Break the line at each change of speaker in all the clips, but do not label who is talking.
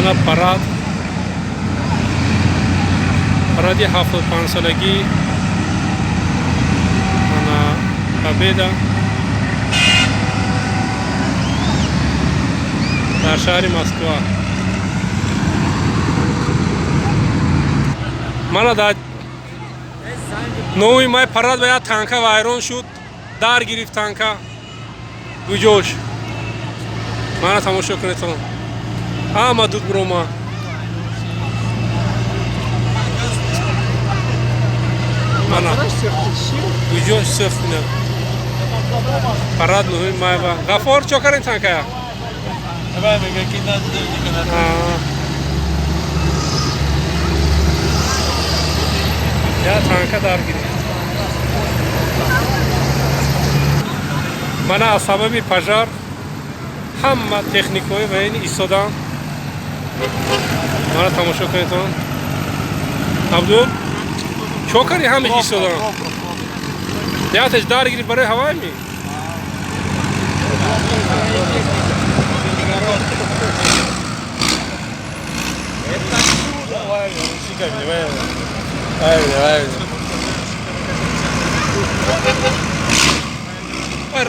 Мана парад, паради 75-солагӣ мана Победа дар шаҳри Москва. Мана дар 9 май парад ба як танка вайрон шуд, дар гирифт танка гуҷош. Мана тамошо кунедтон, ҳама дуд бирома. Мана гуҷош сӯхтина. Парад 9 май ба Ғафор чо кардем танкая?
Давай, мега ки на.
Я танка дар гирифт. Мана аз сабаби пожар ҳама техникаҳои военный истодан. Мана тамошо кунедтон. Абдул, чо кардӣ, ҳама истодан? Яташ дар гирифт барои ҳавайми?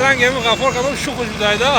Ранги ҳами Ғафор кадом шухуш будайда.